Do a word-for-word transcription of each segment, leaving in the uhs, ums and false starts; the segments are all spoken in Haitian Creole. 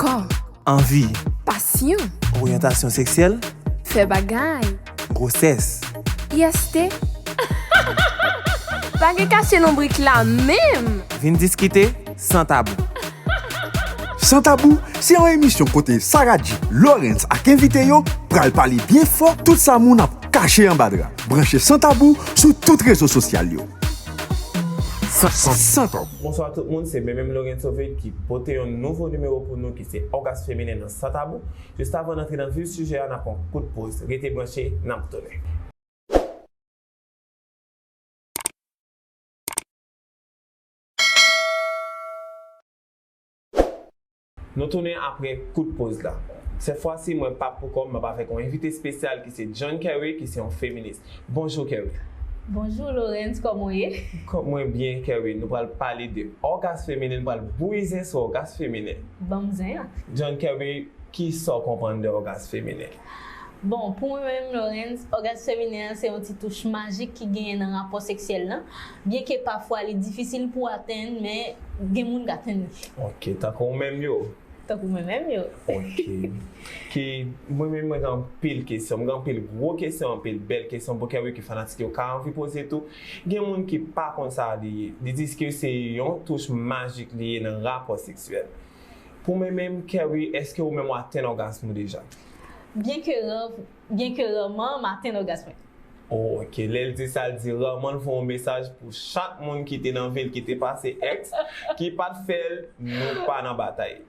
Kò. Anvi. Pasyon. Oryantasyon seksyèl. Fè bagay. Gwosès. I S T. Pa gen kache lonbrik la menm. Vin diskite san tabou. San Tabou se yon emisyon kote Sarah G, Lawrence ak envite yo pral pale byen fò tout sa moun ap kache anba dra. Branche San Tabou sou tout rezo sosyal yo. San, San, San Tabou. Bonswa tout moun, se mwen menm Lorenzo Vade ki pote yon nouvo nimewo pou nou ki se Ògas Feminen nan San Tabou. Jis avan n antre nan vif sijè a, n ap pran kout poz. Rete branche, n ap tounen. Nou tounen apre kout poz la. Sèt fwa si, mwen p ap pou kò m, m ap avèk yon envite espesyal ki se John Kerry, ki se yon feminis. Bonjou, Kerry. Bonjou, Lawrence, kòman w ye? Kò-, mwen byen, Kerry. Nou pral pale de ògas feminen, nou pral bouyi zen sou ògas feminen. Ban m zen an. John Kerry, kisa w konprann de ògas feminen? Bon, pou mwen menm, Lawrence, ògas feminen an se yon ti touch majik ki genyen nan rapò seksyèl lan. Byenke pafwa li difisil pou atenn, men gen moun k atenn li. Ok, tankou w menm yo? Tankou mwen menm yo. Ok. Ki, mwen menm, mwen gen anpil kesyon. Mwen gen anpil gwo kesyon, anpil bèl kesyon pou Kerry ke fanatik yo ka anvi poze tou. Gen moun ki pa konn sa li ye. Li di ke se yon touch majik li ye nan rapò seksyèl. Pou mwen menm, Kerry, èske ou menm w atenn ògasm ou deja? Byenke rè, byenke rèman, m atenn ògasm mwen. Oh, ok. Lè l di sa, l di rèman, l voye yon mesaj pou chak moun ki te nan vi l, ki te pase èks, ki pa t fè l, nou pa nan batay.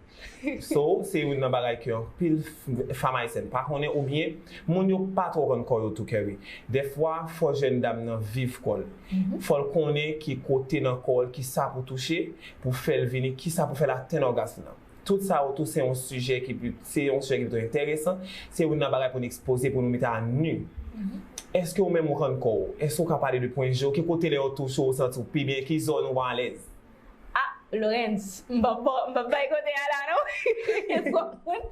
So, se youn nan bagay ke anpil f-, fanm ayisyèn pa konnen, oubyen moun yo pa twò konn kò yo tou, Kerry. Dèfwa, fò jèn dam nan viv kò l. Mhm. Fò l konnen ki kote nan kò l, kisa pou touche, pou fè l vini, kisa pou fè l atenn ògasm nan. Tout sa yo tou se yon sijè ki pli, se yon sijè ki pito enteresan, se youn nan bagay pou n ekspoze, pou nou mete a nu. Mhm. Èske ou menm ou konn kò w? Èske ou ka pale de pwen G yo? Ki kote lè yo touche w, ou santi w pi byen? Ki zòn ou alèz? Ah, Lawrence, m p ap, m p ap bay kote a la, non. Gen twòp moun,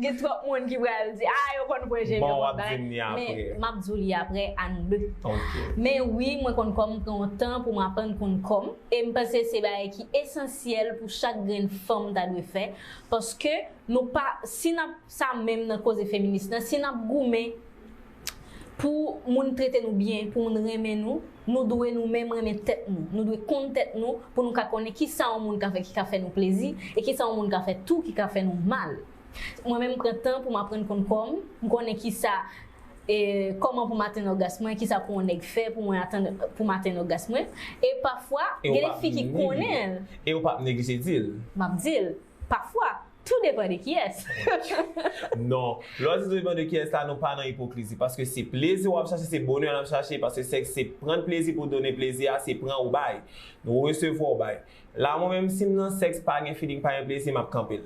gen twòp moun ki pral di, ah, yo konn pwen G yo, bon, w ap di m li apre. Men m ap di w li apre, a nou de. Ok. Men wi, mwen konn kò m, m pran yon tan pou m aprann konn kò m. E m panse se bagay ki esansyèl pou chak grenn fanm ta dwe fè, paske nou pa, si n ap, sa menm nan koze feminis lan, si n ap goumen pou moun trete nou byen, pou moun renmen nou, nou dwe nou menm renmen tèt nou. Nou dwe konn tèt nou pou nou ka konnen kisa yon moun ka fè ki ka fè nou plezi e kisa yon moun ka fè tou ki ka fè nou mal. Mwen menm, m pran tan pou m aprann konn kò m, m konnen kisa, e, kòman pou m atenn ògasm mwen, kisa pou yon nèg fè pou mwen atenn, pou m atenn ògasm mwen. E pafwa, gen de fi ki konnen l. E ou p ap neglije di l. M ap di l. Pafwa. Tou depann de kiyès. Non. Lè w di tou depann de kiyès la, nou pa nan ipokrizi. Paske se plezi w ap chache, se bonè n ap chache, paske sèks se pran plezi pou donnen plezi a, se pran ou bay. Nou resevwa ou bay. La, mwen menm, si m nan sèks, pa gen feeling, pa gen plezi, m ap kanpe l.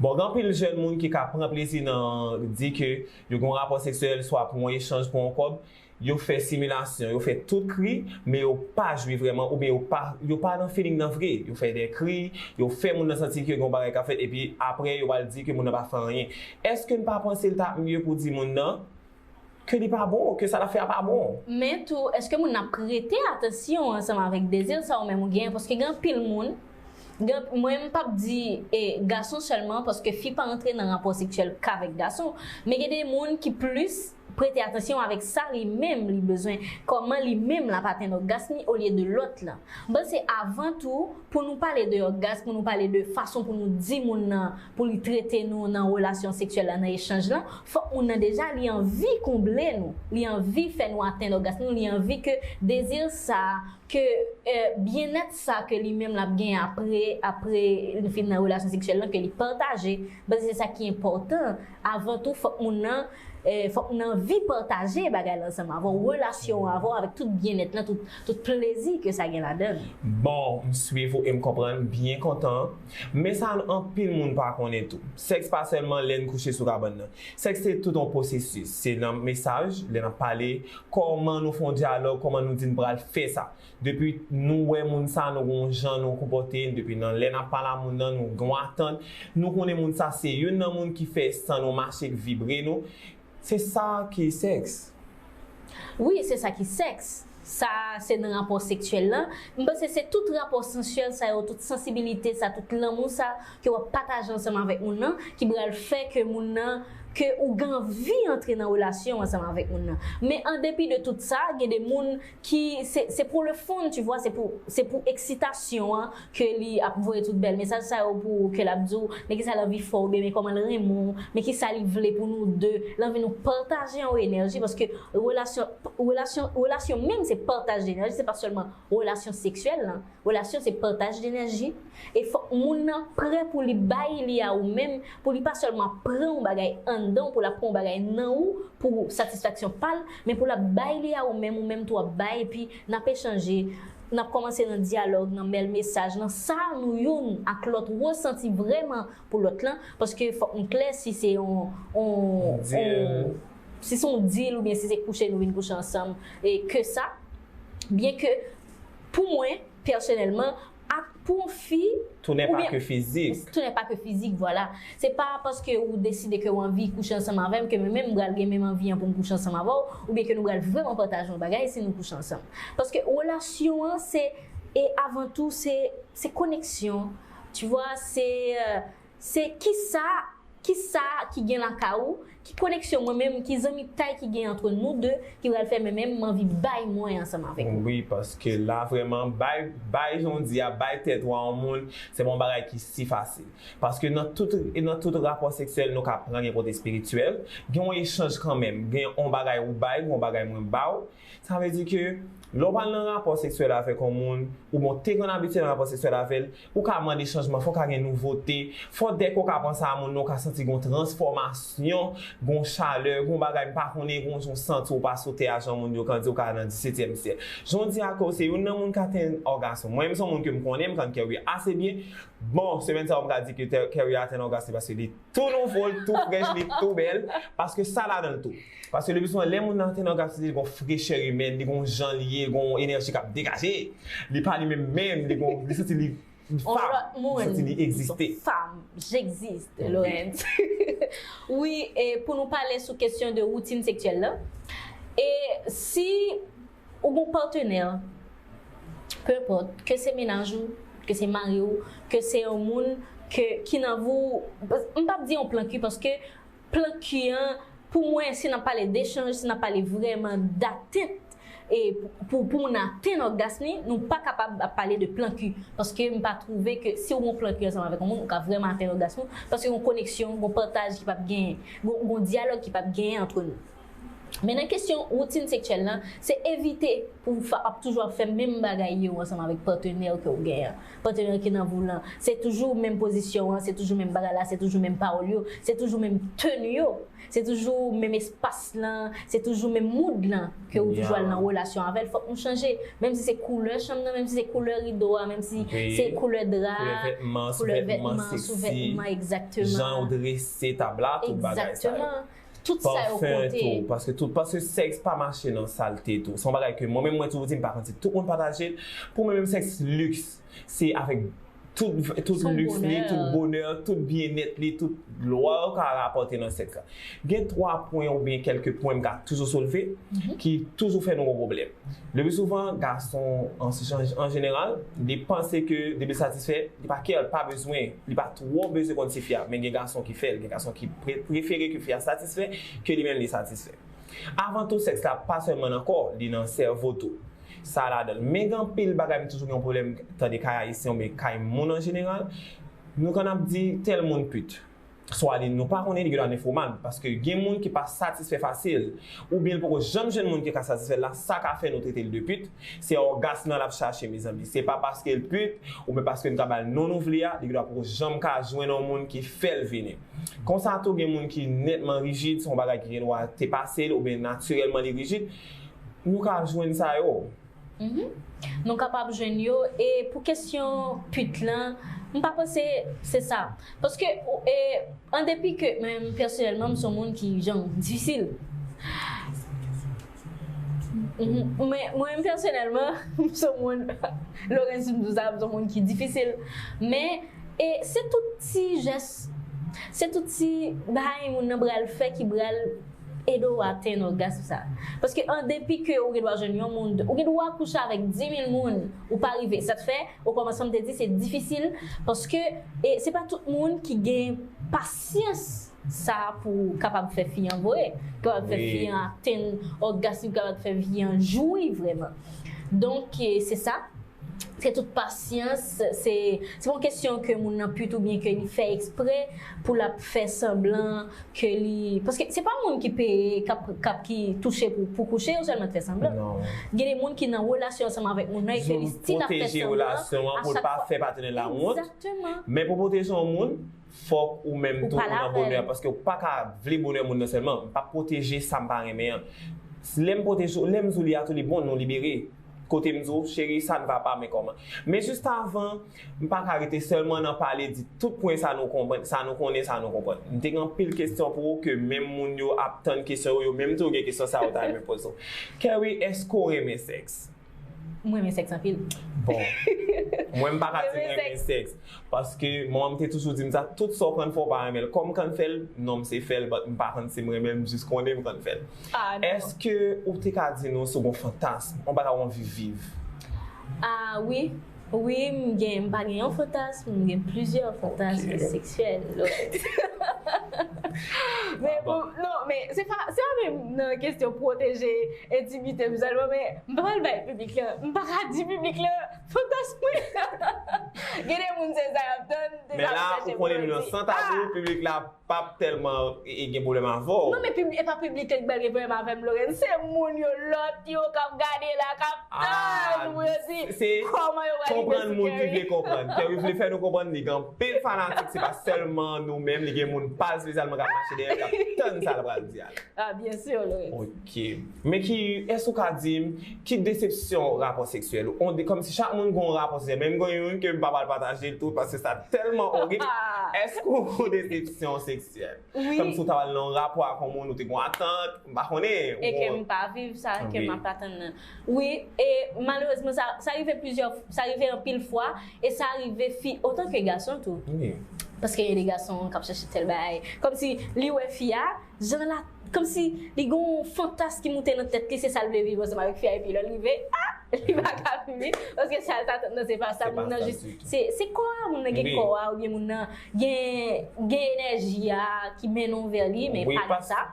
Bon, gen anpil jèn moun ki ka pran plezi nan di ke yo gen yon rapò seksyèl, swa pou yon echanj, pou yon kòb, yo fè similasyon, yo fè tout kri, men yo pa jwi vrèman, oubyen yo pa, yo pa nan feeling nan vre. Yo fè de kri, yo fè moun nan santi ke gen yon bagay k ap fèt, epi apre, yo pral di ke moun nan pa fè anyen. Èske n pa panse l t ap mye pou di moun nan ke li pa bon, ke sa l ap fè a pa bon? Men tou, èske moun nan prete atansyon ansanm avèk dezi sa ou menm ou genyen? Paske gen anpil moun, gen, mwen, m p ap di, e, gason sèlman, paske fi pa antre nan rapò seksyèl k avèk gason, men gen de moun ki plis prete atansyon avèk sa li menm li bezwen, kòman li menm l ap atenn ògasm li olye de lòt lan. M panse avan tou, pou nou pale de ògasm, pou nou pale de fason pou nou di moun nan pou li trete nou nan relasyon seksyèl la, nan echanj lan, fòk moun nan deja li anvi konble nou, li anvi fè nou atenn ògasm nou, li anvi ke dezi sa, ke, e, byennèt sa ke li menm l ap gen apre, apre li fin nan relasyon seksyèl lan, ke li pataje. M panse se sa ki enpòtan. Avan tou, fòk moun nan, e, fòk moun nan anvi pataje bagay la ansanm avè w, relasyon an avè w, avèk tout byennèt lan, tout, tout plezi ke sa gen ladan l. Bon, m swiv ou e m konprann, byen kontan. Men sa anpil moun pa konnen tou. Sèks pa sèlman lè n kouche sou kabann nan. Sèks se tout yon pwosesis. Se nan mesaj, lè n ap pale, kòman nou fè yon dyalòg, kòman nou di n pral fè sa. Depi nou wè moun sa, nou gen yon jan nou konpòte n, depi nan lè n ap pale a moun nan, nou gen yon atant, nou konnen moun sa se youn nan moun ki fè san nou mache, k vibre nou. Se sa ki sèks. Wi, se sa ki sèks. Sa se nan rapò seksyèl lan. M panse se tout rapò sansyèl sa yo, tout sansibilite sa, tout lanmou sa ke w ap pataje ansanm avèk moun nan ki pral fè ke moun nan, ke ou gen anvi antre nan relasyon ansanm avèk moun nan. Men an depi de tout sa, gen de moun ki se, se pou le fun, tu vois, se pou, se pou eksitasyon an ke li ap voye tout bèl mesaj sa yo pou ou, ke l ap di w men kisa l anvi fè w, oubyen men kòman l renmen w, men kisa li vle pou nou de, l anvi nou pataje yon enèji, paske relasyon, relasyon, relasyon menm se pataj de enèji, se pa sèlman relasyon seksyèl lan. Relasyon se pataj de enèji. E fòk moun nan prè pou li bay li a ou menm, pou li pa sèlman pran yon bagay anndan w, pou l ap pran yon bagay nan ou, pou satisfaksyon pa l, men pou l ap bay li a ou menm, ou menm tou w ap bay, epi n ap echanje, n ap kòmanse nan dyalòg, nan bèl mesaj, nan sa nou youn ak lòt resanti vrèman pou lòt lan, paske fòk nou klè si se yon, yon, yon, si se yon deal oubyen si se kouche nou vin kouche ansanm, e ke sa, byen ke pou mwen, pèsonèlman, ak pou yon fi, Tout n'est pas que physique. Tout n'est pas que physique, vwala. Se pa paske ou deside ke w anvi kouche ansanm avè m, ke mwen menm m pral gen menm anvi an pou m kouche ansanm avè w, oubyen ke nou pral vrèman pataje yon bagay si nou kouche ansanm. Paske relasyon an, se, e avan tou, se, se koneksyon. Tu vois, se, euh, se kisa, kisa ki gen lakay ou, ki koneksyon mwen menm, ki zanmitay ki gen antre nou de, ki pral fè mwen menm m anvi bay mwen ansanm avèk ou. Wi, paske la vrèman, bay, bay jan w di a, bay tèt ou a yon moun, se pa yon bagay ki si fasil. Paske nan tout, e nan tout rapò seksyèl, nou ka pran gen kote espirityèl, gen yon echanj kanmenm, gen yon bagay ou bay, yon bagay mwen ba w. Sa vle di ke lè w pral nan rapò seksyèl avèk yon moun, oubyen w te konn abitye nan rapò seksyèl avè l, ou ka mande chanjman, fò w ka gen nouvote, fò dèke w ka panse a moun nan, w ka santi gen yon transfòmasyon, gen yon chalè, gen yon bagay m pa konnen, gen yon jan w santi w pa sou tè a, jan moun yo ka di w ka nan disetyèm syèl. Jan w di a ke w se youn nan moun k atenn ògasm ou. Mwen menm se yon moun ke m konnen, m konn Kerry ase byen. Bon, semèn sa yo m ka di ke Kerry atenn ògasm li paske li tou nouvo, li tou frèch, li tou bèl, paske sa ladan l tou. Paske lepisouvan lè moun nan atenn ògasm li, li gen yon frechè imèn, li gen yon jan li ye, li gen yon enèji k ap degaje. Li pa li menm menm, li gen, li santi li, li fab, li santi li egziste. Fab, j'existe, Laurent. Wi, e pou nou pale sou kesyon de woutin seksyèl la. E si ou gen yon patnè, peu importe, ke se mennaj ou, ke se mari w, ke se yon moun ke, ki nan vi w, m p ap di yon plan ki, paske plan ki an, pou mwen, si n ap pale dechanj, si n ap pale vrèman datent, e pou, pou, pou moun atenn ògasm li, nou pa kapab ap pale de plan ki, paske m pa twouve ke si w gen yon plan ki ansanm avèk yon moun, ou ka vrèman atenn ògasm ou, paske yon koneksyon, yon pataj ki p ap genyen, yon, yon dyalòg ki p ap genyen antre nou. Men nan kesyon woutin seksyèl lan, se evite pou w ap toujou ap fè menm bagay yo ansanm avèk patnè ke w genyen an. Patnè ki nan vi w lan, se toujou menm pozisyon an, se toujou menm bagay la, se toujou menm pawòl yo, se toujou menm teni yo, se toujou menm espas lan, se toujou menm mood lan ke w toujou al nan relasyon avè l. Fòk nou chanje. Menm si se koulè chanm nan, menm si se koulè rido a, menm si se koulè dra a, koulè vètman, souvètman, egzakteman. Jan w drese tab la, tout bagay sa yo. Tout sa yo konte. Paske tout, paske sèks pa mache nan salte tou. Se yon bagay ke mwen menm mwen toujou di m pa konn si tout moun pataje l. Pou mwen menm sèks liks, se avèk tout, tout liks li, tout bonè, tout byennèt li, tout lwa ou ka rapòte nan sèks la. Gen twa pwen oubyen kèlke pwen m ka toujou soulve ki toujou fè nou yon pwoblèm. Lepi souvan, gason an, an jeneral, li panse ke depi l satisfè, li pa kè, li pa bezwen, li pa twò bezwen konn si fi a. Men gen gason ki fè l, gen gason ki pre, prefere ke fi a satisfè ke li menm li satisfè. Avan tou, sèks la pa sèlman nan kò, li nan sèvo tou. Sa ladan l. Men gen anpil bagay m toujou gen yon pwoblèm tande kay ayisyen oubyen kay moun an jeneral. Nou konn ap di tèl moun pit. Swa li, nou pa konnen, li gen dwa ninfoman. Paske gen moun ki pa satisfè fasil. Oubyen l poko janm jwenn moun ki ka satisfè l la, sa ka fè nou trete l de pit. Se ògasm nan l ap chache, mezanmi. Se pa paske l pit, oubyen paske n ka ba l non nou vle a, li gen dwa poko janm ka jwenn yon moun ki fè l vini. Konsa tou, gen moun ki nètman rijid, se yon bagay ki gen dwa te pase l, oubyen natirèlman li rijid. Nou ka jwenn sa yo. Nou kapab jwenn yo. E pou kesyon pit lan, m pa panse se sa. Paske, e, an depi ke, mwen, pèsonèlman, m se yon moun ki, jan, difisil. Mwen, mwen, pèsonèlman, m se yon moun, Lorenz, m di w sa, m se yon moun ki difisil. Men, e se tout ti jès, se tout ti bagay moun nan pral fè ki pral ede w atenn ògasm sa. Paske an depi ke ou gen dwa jwenn yon moun, ou gen dwa kouche avèk di mil moun, ou pa rive. Sa t fè, o kòmansman m te di se difisil, paske e, se pa tout moun ki gen pasyans sa pou kapab fè fi an voye, kapab fè fi an atenn ògasm, kapab fè fi an jwi vrèman. Donk, e, se sa. Se tout pasyans, se, se pa yon kesyon ke moun nan pit oubyen ke li fè eksprè pou l ap fè sanblan ke li, paske se pa moun ki peye, k ap, k ap ki touche pou, pou kouche, yo sèlman t fè sanblan. Gen de moun ki nan relasyon ansanm avèk moun nan e ke li still ap fè sanblan a chak fwa. Pou pwoteje relasyon an, pou l pa fè patnè l la wont. Egzakteman. Men pou pwoteje yon moun, fòk ou menm tou ou nan bonè, paske ou pa ka vle bonè moun nan sèlman. M p ap pwoteje sa m pa renmen an. Lè m pwoteje, lè m di w li a tou, li bon, nou libere. Kote m di w, cheri, ça ne va pas, men kòman. Men jis avan, m pa ka rete sèlman nan pale, di tout pwen sa nou konprann, sa nou konnen, sa nou konprann. M te gen anpil kesyon pou ou ke menm moun yo ap tann kesyon yo, yo menm tou yo gen kesyon sa yo ta renmen poze w. Kerry, èske w renmen sèks? Mwen renmen sèks anpil. Bon. Mwen m pa ka di m renmen sèks. Paske manman m te toujou di m sa, tout sa w konn fè w pa renmen l. Kòm m konn fè l, non m se fè l, but m pa konn si m renmen l, m jis konnen m konn fè l. Ah, non. Èske ou te ka di nou si w gen yon fantasm, yon bagay w anvi viv? Ah, wi. Wi, m gen, m pa gen yon fantasm, m gen plizyè fantasm seksyèl. Men bon, non, men se pa, se pa menm nan kesyon pwoteje entimite m sèlman, men m pa pral bay piblik la, m pa ka di piblik la fantasm mwen. Gen de moun se sa y ap tann, se sa y ap chèche pou yo di. Men la, ou konnen nou nan San Tabou, piblik la p ap tèlman e, e, gen pwoblèm avè w. Non, men piblik, e pa piblik la ki pral gen pwoblèm avè m, Lorenz. Se moun yo, lòt yo k ap gade la, k ap tann pou yo di kòman yo pral rive sou Kerry. Se konprann moun ki vle konprann. Kerry vle fè nou konprann li gen anpil fanatik, se pa sèlman nou menm, li gen moun pa l espesyalman k ap mache dèyè l, k ap tann sa l pral di a la. Ah, byen si, Lorenz. Ok. Men ki, èske w ka di m, ki desepsyon rapò seksyèl ou? On de, kòmsi chak moun gen yon rapò seksyèl, men m gen youn ke m pa pral pataje l tou, paske sa tèlman orib. Èske w gen desepsyon seksyèl? Wi. Kòmsi w ta pral nan yon rapò ak yon moun, ou te gen yon atant, m pa konnen. E ke m pa viv sa ke m ap atann nan. Wi, e malerezman, sa, sa rive plizyè, sa rive anpil fwa, e sa rive fi otan ke gason tou. Wi. Paske gen de gason k ap chèche tèl bagay. Kòmsi li wè fi a, jan l a, kòmsi li gen yon fantasm ki moute nan tèt li, se sa l vle viv ansanm avèk fi a, epi lè l rive, a, li pa ka viv li, paske sa l t atann nan, se pa sa, moun nan jis, se, se kò a, moun nan gen kò a, oubyen moun nan gen, gen enèji a ki mennen w vè li, men pa gen sa.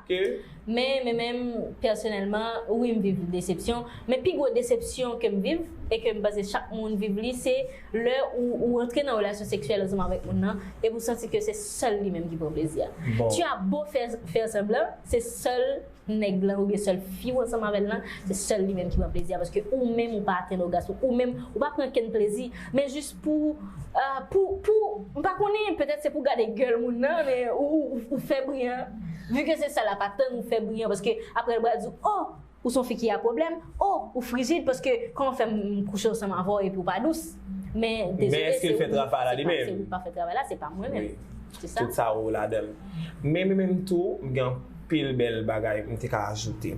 Men, men, men, pèsonèlman, wi, m viv desepsyon, men pi gwo desepsyon ke m viv, e ke m panse chak moun viv li, se lè ou, ou antre nan relasyon seksyèl ansanm avèk moun nan, epi ou santi ke se sèl li menm ki pran plezi a. Tu as beau faire, faire semblant, se sèl nèg lan oubyen sèl fi w ansanm avè l lan, se sèl li menm ki pran plezi a, paske ou menm ou pa atenn ògasm ou, ou menm ou pa pran kenn plezi, men jis pou, ah, pou, pou, m pa konnen, petèt se pou gade gèl moun nan, men ou, ou, ou fè bri an, vi ke se sa l ap atann, ou fè bri an, paske apre l pral di w, oh, ou se yon fi ki a pwoblèm, oh, ou frijid, paske kòman fè m kouche ansanm avè w epi w pa dous? Men dezole, se ou, se pa, se ou ki pa fè travay la, se pa mwen menm. Tout sa ou ladan l. Men, men, menm tou, m gen anpil bèl bagay m te ka ajoute.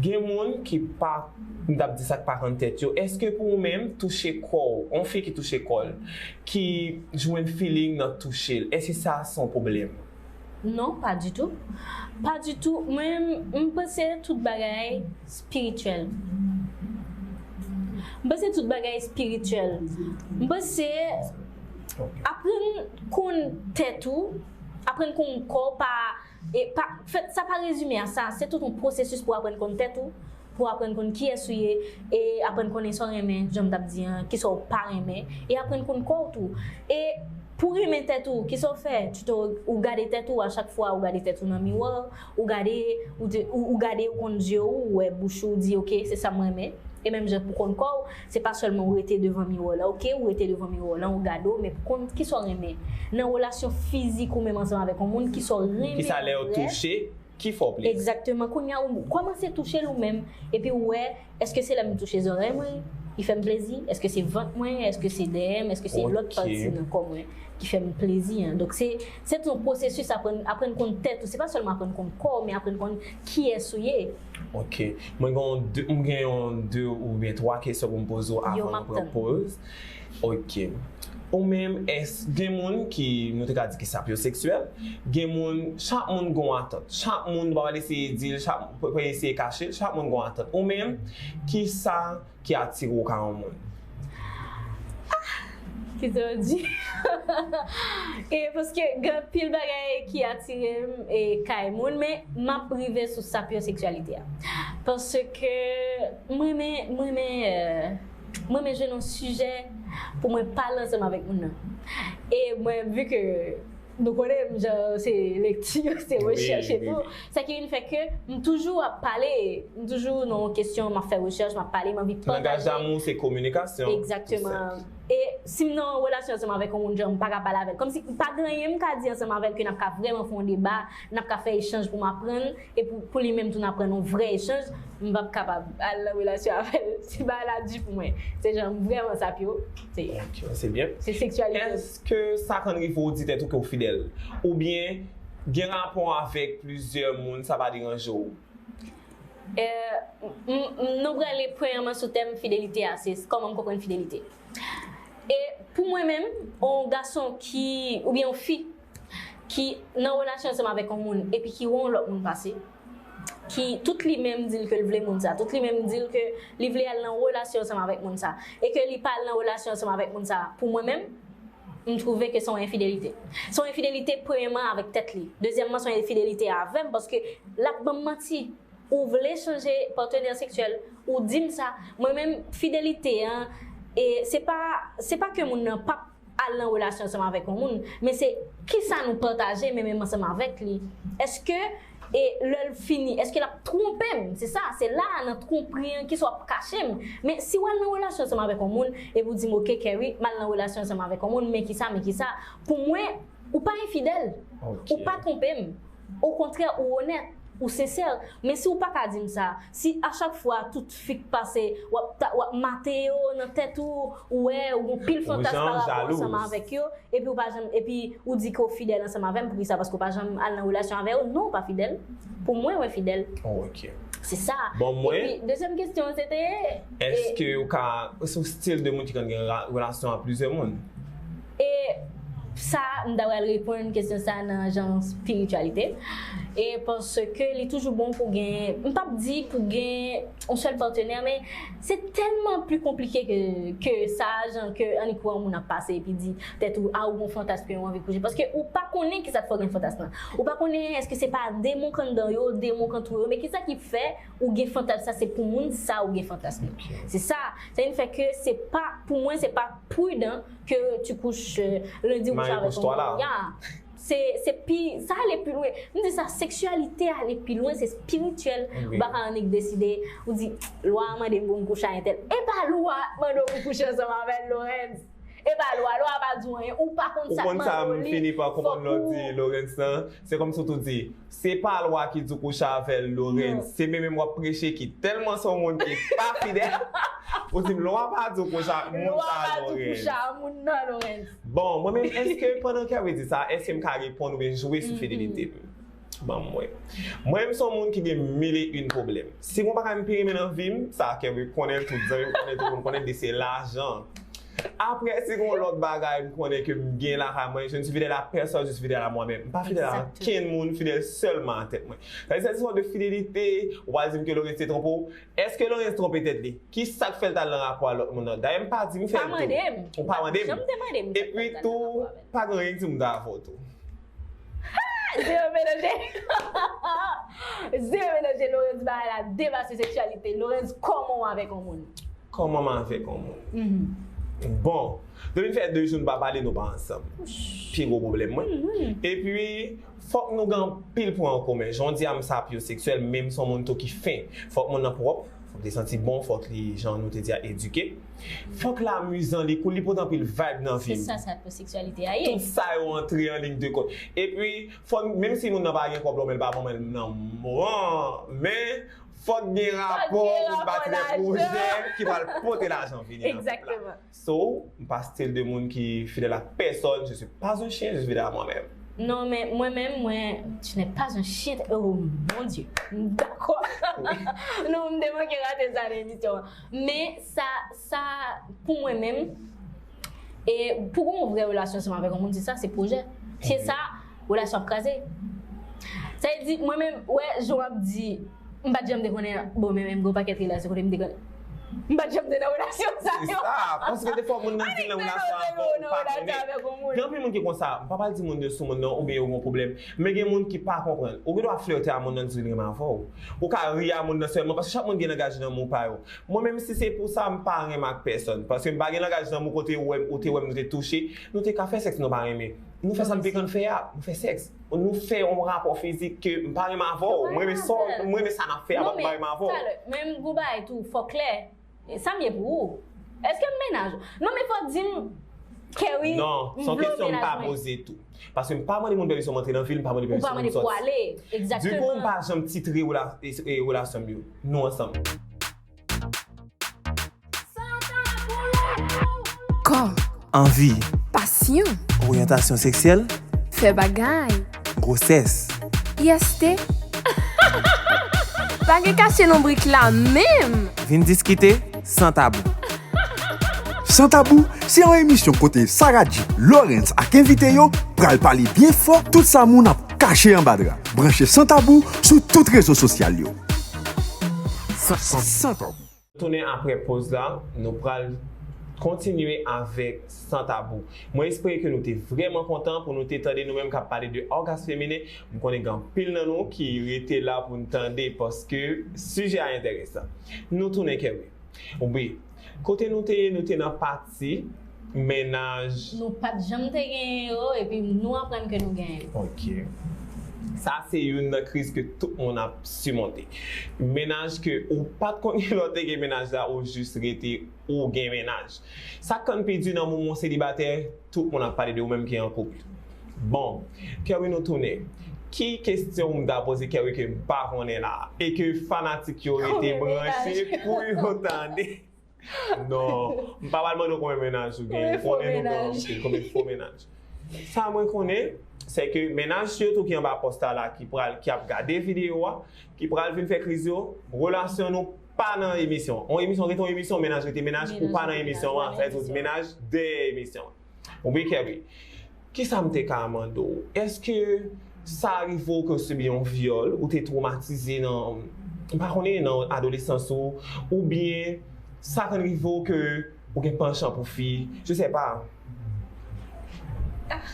Gen moun ki pa, m t ap di sa k pa konn tèt yo. Èske pou ou menm, touche kò w, yon fi ki touche kò l, ki jwenn feeling nan touche l, èske sa se yon pwoblèm? Non, pa ditou. Pa ditou. Mwen, m panse tout bagay espirityèl. M panse tout bagay espirityèl. M panse aprann konn tèt ou, aprann konn kò w pa, e pa, fèt, sa pa rezime a sa. Se tout yon pwosesis pou aprann konn tèt ou, pou aprann konn kiyès ou ye, e aprann konnen sa w renmen, jan m t ap di an, kisa w pa renmen, e aprann konn kò w tou. E pou renmen tèt ou, kisa w fè? Tu te, ou gade tèt ou a chak fwa, ou gade tèt ou nan miwa, ou gade, ou te, ou, ou gade, ou konn zye w, ou wè bouch ou, ou di, ok, se sa m renmen. E menm jan pou konn kò w, se pa sèlman ou rete devan miwa la, ok, ou rete devan miwa la, ou gade w, men pou konn kisa w renmen. Nan relasyon fizik ou menm ansanm avèk yon moun, kisa w renmen vrè. Kisa lè yo touche, ki fè w plezi? Egzakteman. Kounye a, ou kòmanse touche l ou menm, epi ou wè, èske se lè m touche zòrèy mwen, li fè m plezi? Èske se vant mwen? Èske se dèyè m? Èske se lòt pati nan kò mwen ki fè m plezi an. Donk, se, se tout yon pwosesis aprann, aprann konn tèt ou. Se pa sèlman aprann konn kò w, men aprann konn kiyès ou ye. Ok. Mwen gen yon de, m gen yon de oubyen twa kesyon pou m poze w avan nou pran poz. Ok. Ou menm, èske gen moun ki, nou te ka di ki sapyoseksyèl, gen moun, chak moun gen yon atant. Chak moun, nou pa pral eseye di l, chak, pou, pou eseye kache l, chak moun gen yon atant. Ou menm, ki sa ki atire w kay yon moun? Kisa w di? E paske gen anpil bagay ki atire m e kay moun, men m ap rive sou sapyoseksyalite a. Paske m renmen, m renmen, euh, m renmen jwenn yon sijè pou mwen pale ansanm avèk moun nan. E mwen, vi ke nou konnen m, jan se lekti, se rechèch e tou. Sa ki vin fè ke m toujou ap pale, m toujou nan yon kesyon, m ap fè rechèch, m ap pale, m anvi pataje. Langaj damou se kominikasyon. Egzakteman. E si m nan yon relasyon ansanm avèk yon moun, jan m pa ka pale avè l. Kòmsi pa gen anyen m ka di ansanm avè l ke n ap ka vrèman fè yon deba, n ap ka fè echanj pou m aprann, e pou, pou li menm tou n ap pran yon vrè echanj, m p ap kapab al nan relasyon avè l. Se bagay la di pou mwen. Se jan m vrèman sapyo. Se, Ok, se byen. Se seksyalite. Èske sa konn rive w di tèt ou ke w fidèl? Oubyen gen rapò avèk plizyè moun, sa pa deranje w? Eh, m, m, nou prale premyèman sou tèm fidelite a, se kòman m konprann fidelite. E pou mwen menm, yon gason ki, oubyen yon fi ki nan relasyon ansanm avèk yon moun epi ki wè yon lòt moun pase, ki tout li menm di l ke l vle moun sa, tout li menm di l ke li vle al nan relasyon ansanm avèk moun sa, e ke li pa al nan relasyon ansanm avèk moun sa, pou mwen menm, m twouve ke se yon enfidelite. Se yon enfidelite premyèman avèk tèt li. Dezyèmman, se yon enfidelite avè m, paske l ap ban m manti. Ou vle chanje patnè seksyèl, ou di m sa. Mwen menm, fidelite an, e se pa, se pa ke moun nan p ap al nan relasyon ansanm avèk yon moun, men se kisa nou pataje men menm ansanm avèk li. Èske, e lè l fini, èske l ap twonpe m? Se sa, se la a nan twonpri an ki sa w ap kache m. Men si w al nan relasyon ansanm avèk yon moun, epi w di m, "Ok, Kerry, m al nan relasyon ansanm avèk yon moun, men kisa, men kisa?" Pou mwen, ou pa enfidèl. Ok. Ou pa twonpe m. Okontrè, ou onèt, ou sensè. Men si w pa ka di m sa, si a chak fwa tout fi k pase, w ap ta, w ap mate yo nan tèt ou, ou wè, ou gon pil fantasm pa rapò ansanm avèk yo, epi ou pa janm, epi ou di ke w fidèl ansanm avè m, poukisa? Paske w pa janm al nan relasyon avè yo? Non, ou pa fidèl. Pou mwen, w enfidèl. Oh, ok. Se sa. Bon, mwen. Epi, dezyèm kesyon, se te. Èske ou ka, se yon stil de moun ki konn gen ra- relasyon ak plizyè moun? E sa, m ta pral reponn kesyon sa nan jan espirityalite. E paske li toujou bon pou gen, m p ap di pou gen yon sèl patnè, men se tèlman pli konplike ke, ke sa, jan ke annik wè yon moun ap pase epi di tèt ou, a, ou gon fantasm ke ou anvi kouche. Paske ou pa konnen kisa k fè w gen fantasm lan. Ou pa konnen èske se pa demon k anndan yo, demon k antoure yo, men kisa ki fè ou gen fantasm sa, se pou moun sa ou gen fantasm lan. Se sa. Sa vin fè ke se pa, pou mwen, se pa pridan ke tu couches, euh, lundi ou kouche avèk yon moun. Ya. Se, se pi, sa ale pi lwen. M di sa, seksyalite ale pi lwen, se espirityèl. Ou pa ka annik deside, ou di, lwa a mande m pou m kouche a entèl. E pa lwa a mande w pou kouche ansanm avè l, Lorenz. E pa lwa, lwa a pa di w anyen, ou pa konn sa k mande w li. Ou konn sa m fini pa konprann lè w di Lorenz lan, se kòmsi w tou di, se pa lwa ki di w kouche avè l, Lorenz. Se menm menm w ap preche ki tèlman se yon moun ki pa fidèl. Ou di m, lwa pa di w kouche ak moun sa, Lorenz. Lwa pa di w kouche ak moun nan, Lorenz. Bon, mwen menm, èske pandan Kerry di sa, èske m ka reponn oubyen jwe sou fidelite m? Ban m wè. Mwen menm, se yon moun ki gen mil e yon pwoblèm. Si gon bagay m pi renmen nan vi m, sa Kerry konnen l, tout zanmi m konnen l, tout moun konnen l, li se lajan. Apre, si gon lòt bagay m konnen ke m gen lakay mwen, je ne suis fidèle à personne, je suis fidèle à moi-même. M pa fidèl a okenn moun, m fidèl sèlman a tèt mwen. Sa vle di, se yon de fidelite, ou pa di m ke Lorenz te twonpe w. Èske Lorenz twonpe tèt li? Ki sa k fè l t al nan rapò a lòt moun nan? Dayè, m pa di m fè l tou. Ou pa mande m. Ou pa mande m. Janm te mande m. Epi tou, pa gen anyen k di m ta avè w tou. Zero melanje. Zero melanje, Lorenz, bagay la depase seksyalite. Lorenz, kòman w avèk yon moun? Kòman m avèk yon moun? Bon, depi n fè de jou n pa pale, nou pa ansanm. Pi gwo pwoblèm mwen. Epi, fòk nou gen anpil pwen an komen. Jan w di a, m sapyoseksyèl, men m se yon moun tou ki fen. Fòk moun nan pwòp, fòk li santi bon, fòk li, jan nou te di a, edike. Fòk l amizan, li cool, li pote anpil vibe nan vi m. Se sa, sapyoseksyalite a ye. Tout sa yo antre an liy de kont. Epi, fò, menm si moun nan pa gen kòb lò men l pa ban mwen l nan mwa, men Fòk gen rapò pou n bati de pwojè ki pral pote lajan vini nan koup la. So, m pa stil de moun ki fidèl ak pèsòn, je suis pas un chien, je suis fidèle à moi-même. Non, men mwen menm, mwen, tu n'es pas un chien, oh mon Dieu. M dakò. Non, m te manke rate sa nan emisyon an. Men sa, sa, pou mwen menm, e pou gen yon vrè relasyon ansanm avèk yon moun, se sa, se pwojè. Se sa, relasyon ap kraze. Sa vle di, mwen menm, wè, jan w ap di, m pa t janm te konnen, bon, men menm gen yon pakèt relasyon kote m te konnen. M pa t janm te nan relasyon sa yo. Se sa, paske defwa moun nan di nan relasyon avè w, ou pa konnen. Gen anpil moun ki konsa, m pa pral di moun yo sou moun nan, oubyen yo gen yon pwoblèm. Men gen moun ki pa konprann. Ou gen dwa flète a moun nan, di l renmen avè w. Ou ka ri a moun nan sèlman, paske chak moun gen langaj lanmou pa yo. Mwen menm, si se pou sa, m pa renmen ak pèsòn. Paske m pa gen langaj lanmou kote ou wè m, ou te wè m, nou te touche, nou te ka fè sèks, nou pa renmen. Nou fè sa n te konn fè a, nou fè sèks. Nou fè yon rapò fizik ke m pa renmen avè w, m renmen sa, m renmen sa n ap fè a, m pa renmen avè w. Talè, menm gou bagay tou, fò klè. Sa m ye pou ou? Èske m mennaj ou? Non, men fò di m, Kerry, non, se yon kesyon m pa poze tou. Paske m pa mande moun pèmisyon m antre nan vi l, m pa mande pèmisyon moun sòti. Ou pa mande pou ale. Egzakteman. Dikou, m pa janm titre rela-, e, e, relasyon m yo. Nou ansanm. Kò. Anvi. Pasyon. Oryantasyon seksyèl. Fè bagay. Gwosès. I S T. Pa gen kache lonbrik la menm. Vin diskite san tabou. San Tabou se yon emisyon kote Sarah G, Lawrence ak envite yo pral pale byen fò tout sa moun ap kache anba dra. Branche San Tabou sou tout rezo sosyal yo. San, San, San Tabou. Tounen apre poz la, nou pral kontinye avèk San Tabou. Mwen espere ke nou te vrèman kontan pou nou te tande nou menm k ap pale de ògas feminen. M konnen gen anpil nan nou ki rete la pou n tande paske sijè a enteresan. Nou tounen, Kerry. Wi. Kote nou te ye, nou te nan pati mennaj. Nou pa t janm te genyen yo, epi nou aprann ke nou genyen yo. Ok. Sa se youn nan kriz ke tout moun ap simonte. Mennaj ke ou pa t konn gen lè w te gen mennaj la, ou jis rete ou gen mennaj. Sa k konn pi di nan moman w selibatè, tout moun ap pale de ou menm ki an koup. Bon, Kerry, nou tounen. Ki kesyon m ta poze Kerry ke m pa konnen la, e ke fanatik yo rete branche pou yo tande? Non, m pa pral mande w konbyen mennaj ou genyen. M konnen nou gen anpil, konbyen fo mennaj. Sa mwen konnen, se ke mennaj sitou ki anba pòs la, ki pral, ki ap gade videyo a, ki pral vin fè kriz yo, relasyon nou pa nan emisyon. On emisyon rete on emisyon, mennaj rete mennaj, ou pa nan emisyon an, sa vle di mennaj dèyè emisyon an. Ou byen, Kerry? Kisa m te ka mande w? Èske sa rive w ke w sibi yon vyòl, ou te twomatize nan, m pa konnen, nan adolesans ou, oubyen sa konn rive w ke ou gen panchan pou fi, je sais pas. Ah,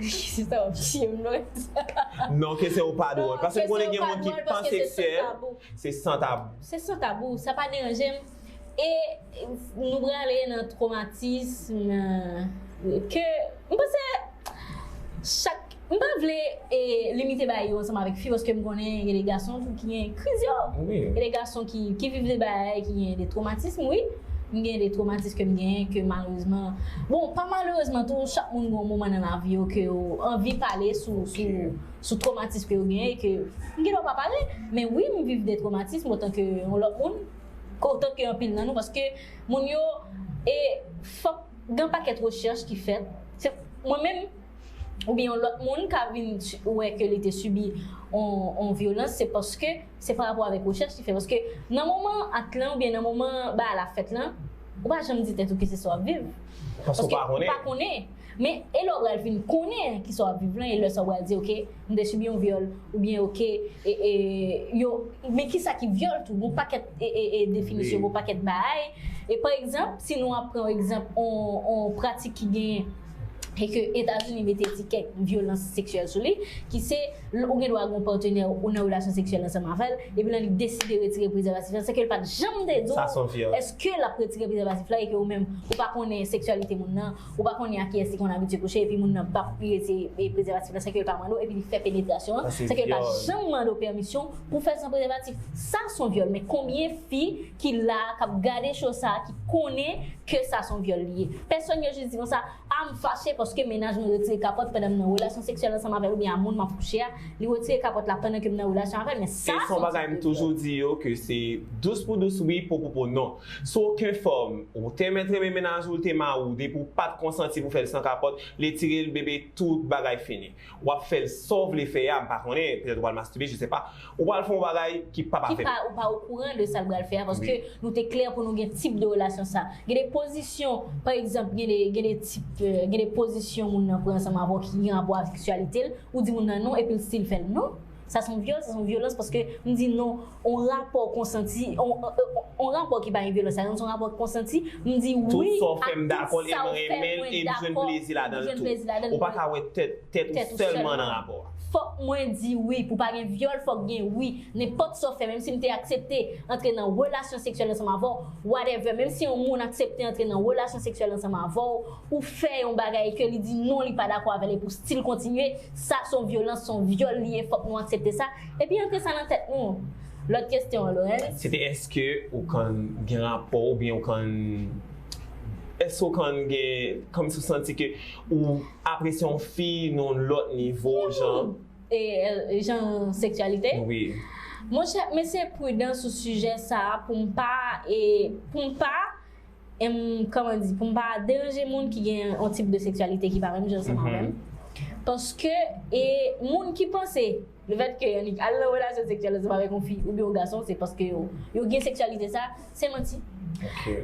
se sa w ap tiye m, non? Non, kesyon ou pa dwòl. Paske m konnen gen moun ki panseksèl, se san tabou. Se san tabou, sa pa deranje m. E nou prale nan twomatism, nan, ke, m panse, chak, m pa vle, e, limite bagay yo ansanm avèk fi, paske m konnen gen de gason tou ki gen kriz yo. Gen de gason ki, ki viv de bagay, ki gen de twomatism, wi. M gen de twomatism ke m genyen, ke malerezman, bon, pa malerezman tou, chak moun gen yon moman nan lavi yo ke yo anvi pale sou, sou, sou twomatism ke yo genyen, e ke m gen dwa pa pale. Men wi, m viv de twomatism otan ke yon lòt moun, otan ke anpil nan nou, paske moun yo, e fòk gen pakèt rechèch ki fèt. Se mwen menm, oubyen yon lòt moun ka vin wè ke li te sibi on, on vyolans, se paske se pa rapò avèk rechèch li fè. Paske nan moman ak lan, oubyen nan moman bagay la fèt lan, ou pa janm di tèt ou ki se sa w ap viv. Paske ou pa konnen. Men e lè w pral vin konnen ki sa w ap viv lan, e lè sa w pral di, oke, m te sibi yon vyòl, oubyen, oke, e, e, yo, men kisa ki vyòl tou? Gon pakèt, e, e, e, definisyon, gon pakèt bagay. E pa egzanp, si nou ap pran egzanp on, on pratik ki genyen, e ke Etazini mete etikèt vyolans seksyèl sou li, ki se, ou gen dwa gen yon patnè ou nan relasyon seksyèl ansanm avè l, epi lan li deside retire prezèvatif la, se ke l pa t janm te di w èske l ap retire prezèvatif la, e ke ou menm, ou pa konnen seksyalite moun nan, ou pa konnen a kiyès li konn abitye kouche, epi moun nan p ap retire, e, prezèvatif la, se ke l pa mande w, epi li fè penetrasyon an, se ke l pa janm mande w pèmisyon pou fè l san prezèvatif. Sa se yon vyòl, men konbyen fi ki la, k ap gade show sa, ki konnen ke sa se yon vyòl li ye? Pèsòn, yo jis di konsa, a, M fache paske mennaj mwen retire kapòt pandan m nan relasyon seksyèl ansanm avè l oubyen a moun m ap kouche a, li retire kapòt la pandan ke m nan relasyon avè l, men sa se yon bagay m toujou di yo ke se dous pou dous wi, po pou po non. Sou okenn fòm, ou te mèt renmen mennaj ou, l te mari w, depi w pa t konsanti pou fè l san kapòt, retire l, bebe, tout bagay fini. W ap fè l sa w vle fè a, m pa konnen, petèt ou pral mastibe, je sais pas. Ou pral fè yon bagay ki pa pa fèt. Ki pa, ou pa okouran de sa l pral fè a, paske nou te klè pou nou gen tip de relasyon sa. Gen de pozisyon, pa egzanp, gen de, gen de tip, euh, gen de pozisyon moun nan pran ansanm avè w ki gen rapò ak seksyalite l, ou di moun nan non, epi l still fè l non. Sa se yon vyòl, sa se yon vyolans, paske m di non, yon rapò konsanti, yon, yon, yon rapò ki pa gen vyolans, sa se yon rapò konsanti, m di wi ak tout sa w fè, mwen dakò, m jwenn plezi ladan l tou. Ou pa ka wè tèt, tèt ou sèlman nan rapò a. Fòk mwen di wi, pou pa gen vyòl, fòk gen wi. Nenpòt sa w fè, menm si m te aksepte antre nan relasyon seksyèl ansanm avè w, whatever, menm si yon moun aksepte antre nan relasyon seksyèl ansanm avè w, ou fè yon bagay ke li di non, li pa dakò avè l, epi w still kontinye, sa se yon vyolans, se yon vyòl li ye, fòk nou aksepte sa. Epi antre sa nan tèt nou. Lòt kesyon an, Lorenz. Se te èske ou konn gen rapò oubyen ou konn, èske ou konn gen, kòmsi w santi ke ou apresye yon fi nan yon lòt nivo, jan? E, jan seksyalite? Wi. Monchè, mesye pridan sou sijè sa a pou m pa, e, pou m pa, em, kòman di, pou m pa deranje moun ki gen yon tip de seksyalite ki pa menm jan ansanm avè m. Paske, e, moun ki panse, lefètke Yannick al nan relasyon seksyèl ansanm avèk yon fi oubyen yon gason, se paske yo, yo gen seksyalite sa, se manti.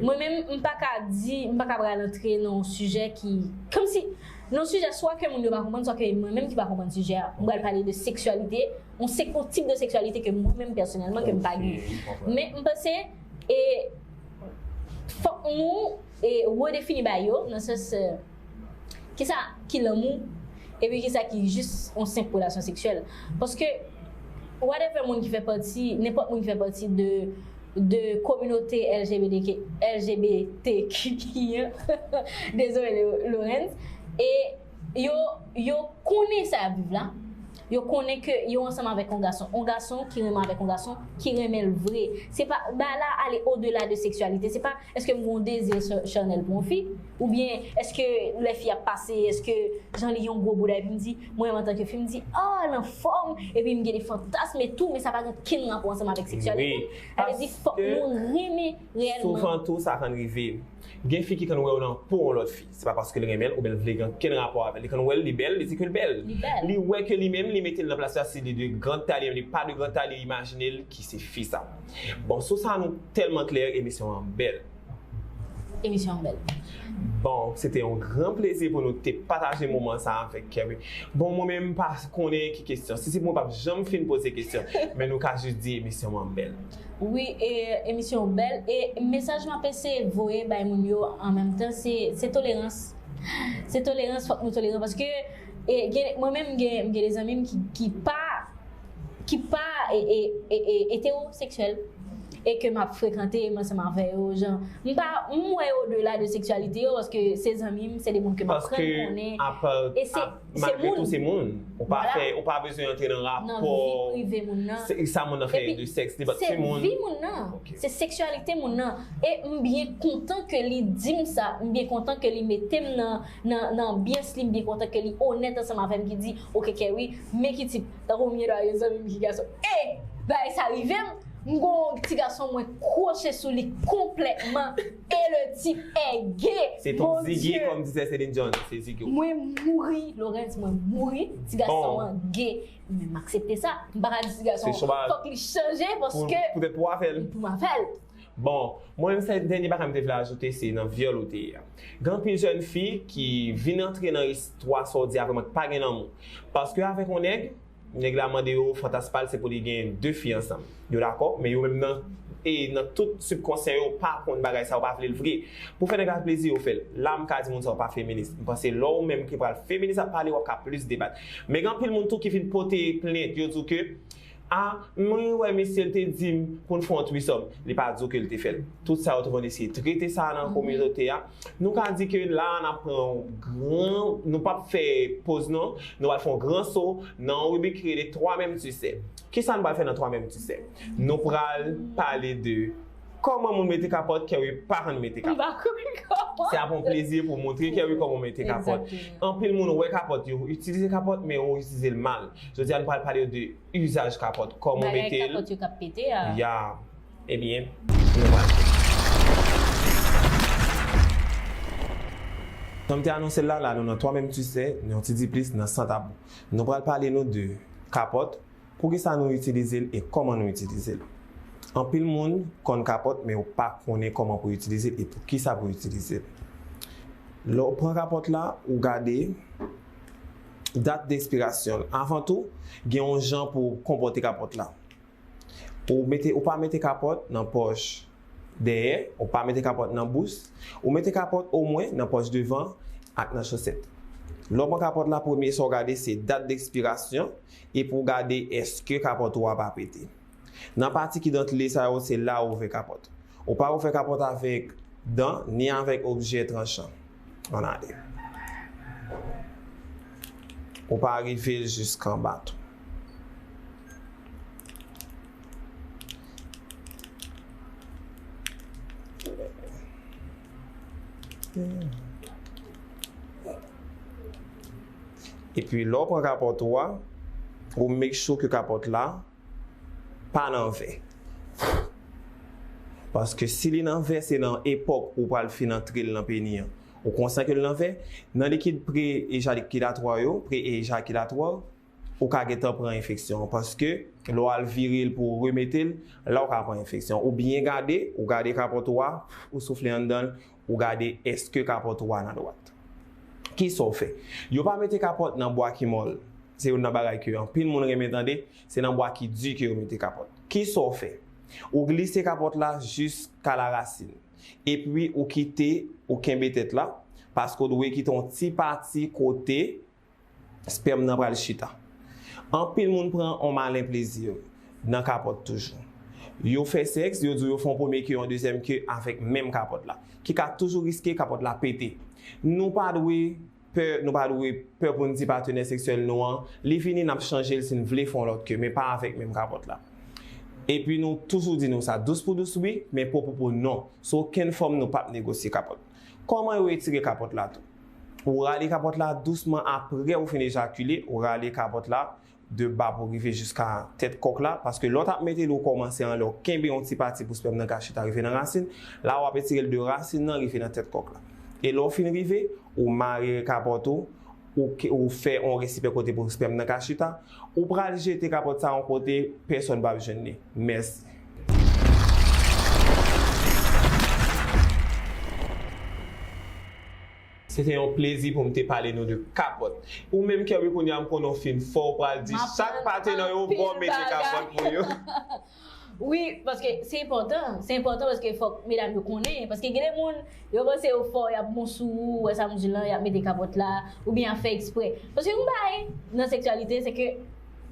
Mwen menm, m pa ka di, m pa ka pral antre nan yon sijè ki, kòmsi, nan yon sijè swa ke moun yo pa konprann, swa ke mwen menm ki pa konprann sijè a. M pral pale de seksyalite, yon sek-, yon tip de seksyalite ke mwen menm pèsonèlman ke m pa genyen. Men m panse, e, fòk nou, e, redefini bagay yo, nan sans, e, kisa ki lanmou, epi kisa ki jis yon senp relasyon seksyèl. Paske, whatever moun ki fè pati, nenpòt moun ki fè pati de, de kominote L G B T Q, L G B T Q I, dezole, Lorenz, e yo, yo konnen sa y ap viv la, yo konnen ke yo ansanm avèk yon gason, yon gason ki renmen avèk yon gason ki renmen l vre. Se pa, bagay la ale odela de seksyalite, se pa èske m gen yon dezi cha-, chanèl pou yon fi? Oubyen èske lè fi ap pase, èske jan li yon gwo bouda epi m di, mwen menm antanke fi, m di, ah, l anfòm, epi m gen de fantasm e tou, men sa pa gen okenn rapò ansanm avèk seksyalite. Sa vle di, fòk nou renmen reyèlman. Souvan tou, sa konn rive. Gen fi ki konn wè w nan po yon lòt fi. Se pa paske l renmen l oubyen l vle gen okenn rapò avè l. Li konn wè l, li bèl, li di ke l bèl. Li wè ke li menm, li mete l nan plas la, si li de gran tay, li pa de gran tay, li imajine l ki se fi sa. Bon, sou sa nou tèlman klè, emisyon an bèl. Emisyon an bèl. Bon, se te yon gran plezi pou nou te pataje moman sa avèk Kerry. Bon, mwen menm, m pa konnen ki kesyon. Si se mwen, p ap janm fin poze kesyon. Men nou ka jis di emisyon an bèl. Wi, e, emisyon bèl. E mesaj m ap eseye voye bay moun yo an menm tan, se, se tolerans. Se tolerans, fòk nou toleran. Paske, e, gen, mwen menm, m gen, m gen de zanmi m ki, ki pa, ki pa, e, e, e, e, etewoseksyèl. E ke m ap frekante, m ansanm avè yo, jan, m pa, m wè yo odela de seksyalite yo, paske se zanmi m, se de moun ke m aprann konnen. E se, se moun. Malgre tou, se moun. Ou pa fè, ou pa bezwen antre nan rapò. Nan vi prive moun nan. Se sa moun nan fè de sèks, li bat timoun. Se vi moun nan. Se seksyalite moun nan. E m byen kontan ke li di m sa, m byen kontan ke li mete m nan, nan, nan anbyans li, m byen kontan ke li onèt ansanm avè m, ki di, oke, Kerry, men ki tip, tankou m gen dwa gen zanmi m ki gason. E bagay sa rive m, m gon ti gason mwen kwoche sou li konplètman. E le tip est gay. Se ton zigi, kòm disè Celine Dion, se zigi w. Mwen mouri, Lorenz, mwen mouri. Ti gason an gay. Men m aksepte sa. M pa ka di ti gason an fòk li chanje paske poutèt pou w avè l. Pou m avè l. Bon, mwen menm se dènye bagay m te vle ajoute, se nan vyòl ou te ye a. Gen anpil jèn fi ki vin antre nan istwa sa w di a vrèman ki pa gen lanmou. Paske avèk yon nèg, nèg la mande yo, fantas pa l se pou li gen de fi ansanm. Yo dakò, men yo menm nan, e nan tout sibkonsyan yo pa konn bagay sa, yo pa vle l vre. Pou fè nèg la plezi, yo fè l. La, m ka di moun sa yo pa feminis. M panse lè w menm ki pral feminis ap pale, w ap ka plis debat. Men gen anpil moun tou ki vin pote plent, yo di w ke, a, mwen wè mesye l te di m pou n fè yon threesome. Li pa di w ke l te fè l. Tout sa yo tou konn eseye trete sa nan kominote a. Nou ka di ke la a n ap pran yon gran, nou p ap fè poz non, nou pral fè yon gran so nan yon ribrik ki rele Twa menm tu sais. Kisa nou pral fè nan Twa menm tu sais? Nou pral pale de Kòman moun mete kapòt, Kerry pa konn mete kapòt. Se ap yon plezi pou w montre Kerry kòman w mete kapòt. Anpil moun wè kapòt, yo itilize kapòt, men yo itilize l mal. Jodi a, nou pral pale de izaj kapòt, kòman w mete l. Bagay kapòt yo k ap pete a. Ya. Ebyen, nou pral. Jan m te anonse l la, la nou nan Toi-même tu sais, yon ti di plis nan Sans Tabou. Nou pral pale nou de kapòt, poukisa nou itilize l e kòman nou itilize l. Anpil moun konn kapòt, men yo pa konnen kòman pou yo itilize l e poukisa pou yo itilize l. Lè w pran kapòt la, ou gade dat dekspirasyon l. Avan tou, gen yon jan pou w konpòte kapòt la. Ou mete, ou pa mete kapòt nan pòch dèyè, ou pa mete kapòt nan bous, ou mete kapòt omwen nan pòch devan ak nan chosèt. Lè w pran kapòt la, premye sa w gade se dat dekspirasyon, epi w gade èske kapòt ou a pa pete. Nan pati ki dantle sa yo, se la ou ouvè kapòt. Ou pa ouvè kapòt avèk dan, ni avèk objè tranchan. Ann ale. Ou pa rive l jiskanba tou. Epi lè w pran kapòt ou a, ou make sure ke kapòt la pa nan vè. Paske si li nan vè, se nan epòk ou pral fin antre l nan peni an. Ou konsyan ke l nan vè, nan likid pre-ejakilatwa yo, pre-ejakilatwa, ou ka gentan pran enfeksyon an. Paske lè w al vire l pou w remete l, la w ka pran enfeksyon. Ou byen gade, ou gade kapòt ou a, ou soufle anndan l, ou gade èske kapòt ou a nan dwat. Kisa w fè? Yo pa mete kapòt nan bwa ki mòl. Se youn nan bagay ke anpil moun renmen tande, se nan bwa ki di ke yo mete kapòt. Kisa w fè? Ou glise kapòt la jiska larasin. Epi ou kite, ou kenbe tèt la, paske w dwe kite yon ti pati kote spèm nan pral chita. Anpil moun pran yon malen plezi nan kapòt toujou. Yo fè sèks, yo di yo fè yon premye ke, yon dezyèm ke avèk menm kapòt la, ki ka toujou riske kapòt la pete. Nou pa dwe pè, nou pa dwe pè pou n di patnè seksyèl nou an, li vini, n ap chanje l si n vle fè yon lòt ke, men pa avèk menm kapòt la. Epi nou toujou di nou sa, dous pou dous wi, men po pou po non. Sou okenn fòm nou p ap negosye kapòt. Kòman yo retire kapòt la tou? Ou rale kapòt la dousman apre ou fin ejakile, ou rale kapòt la de ba pou rive jiska tèt kòk la, paske lè w t ap mete l, ou kòmanse anlè, w kenbe yon ti pati pou spèm nan ka chita rive nan rasin, la w ap etire l de rasin nan rive nan tèt kòk la. E lè w fin rive, ou mare kapòt ou, ou ke, ou fè yon resipyan kote pou spèm nan ka chita, ou pral jete kapòt sa yon kote pèsonn p ap jwenn li. Mèsi. Se te yon plezi pou m te pale nou de kapòt. Ou menm, Kerry, kounye a m konnen w fin fò, w pral di chak patnè yo bò mete kapòt pou yo. Wi, paske se enpòtan. Se enpòtan paske fòk medam yo konnen. Paske gen de moun, yo panse yo fò, y ap bon sou ou, wè sa m di lan, y ap mete kapòt la, oubyen y ap fè eksprè. Paske yon bagay nan seksyalite, se ke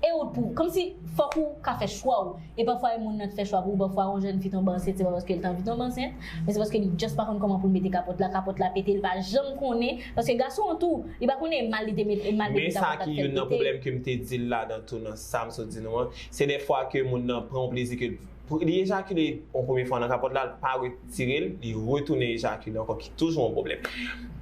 e ou pou, kòmsi fòk ou ka fè chwa w. E pafwa e moun nan t fè chwa pou ou, pafwa yon jèn fi tonbe ansent, se pa paske l t anvi tonbe ansent, men se paske li just pa konn kòman pou l mete kapòt la, kapòt la pete, li pa janm konnen, paske gason an tou, li pa konnen e mal li te mete, e mal li te mete kapòt la, ki fè l pete. Men sa ki youn nan pwoblèm ke m te di l ladan tou nan sa m sot di nou an, se dèfwa ke moun nan pran yon plezi ke pou li ejakile yon premye fwa nan kapòt la, l pa retire l, li retounen ejakile ankò, ki toujou yon pwoblèm.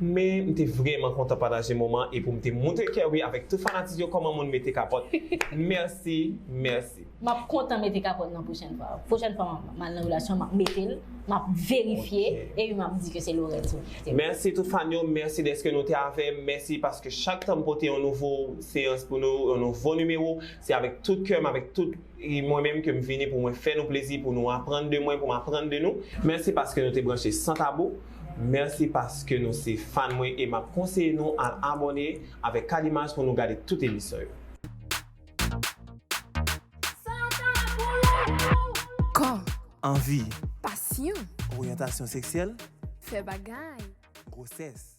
Men m te vrèman kontan pataje moman e pou m te montre Kerry avèk tout fanatik yo kòman moun mete kapòt. Mèsi, mèsi. M ap kontan mete kapòt nan pwochèn fwa. Pwochèn fwa m ap, m al nan relasyon, m ap mete l, m ap verifye, epi m ap di ke se Lorraine sou. Mèsi tout fan yo, mèsi dèske nou te avè m, mèsi paske chak tan m pote yon nouvo seyans pou nou, yon nouvo nimewo, se avèk tout kè m, avèk tout E mwen menm ke m vini pou mwen fè nou plezi, pou nou aprann de mwen, pou m aprann de nou. Mèsi paske nou te branche Sans Tabou. Mèsi paske nou se fan mwen e m ap konseye nou al abòne avèk Kalimaj pou nou gade tout emisyon yo. Kò. Anvi. Pasyon. Oryantasyon seksyèl. Fè bagay. Gwosès.